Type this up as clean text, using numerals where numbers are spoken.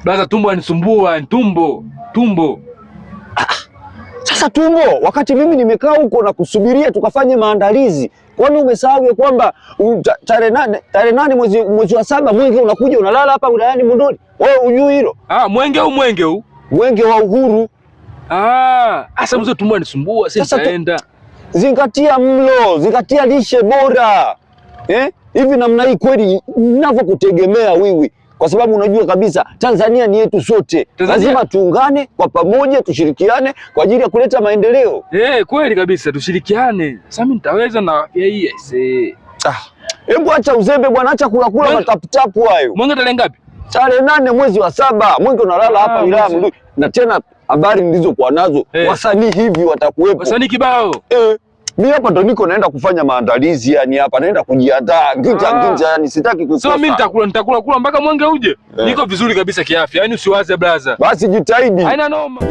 Brother, tumbo anisumbua, tumbo, tumbo. Sasa tumbo, wakati mimi nimekaa huko na kusubiria tukafanye maandalizi, kwani umesahau ya kwamba tarehe 8 mwezi wa 7 mwenge unakuja unalala hapa wilayani Monduli? Wewe hujui hilo? Ah, mwenge huu mwenge huu. Mwenge wa uhuru. Ah, asa mzee tumbo anisumbua, sasa nitaenda. Zingatia mlo, zingatia lishe bora. Eh? Hivi namna hii kweli ninavyokutegemea wewe, kwa sababu unajua kabisa Tanzania ni yetu sote. Lazima tuungane kwa pamoja, tushirikiane kwa ajili ya kuleta maendeleo. Eh, kweli kabisa tushirikiane. Sasa mimi nitaweza na afya hii aisee. Ah, hebu acha uzembe bwana, acha kula kula mataputapu hayo. Mwenge tarehe ngapi? Tarehe 8 mwezi wa 7, mwenge unalala hapa wilaya Monduli. Na tena habari nilizokuwa nazo, wasanii hivi watakuwepo. Wasanii kibao. Mimi hapa ndo niko naenda kufanya maandalizi, yani hapa naenda kujiandaa nginja, yani sitaki kukosa. So mimi nitakula kula mpaka mwenge uje. Niko vizuri kabisa kiafya. Yani usiwaze brother. Basi jitahidi. Haina noma.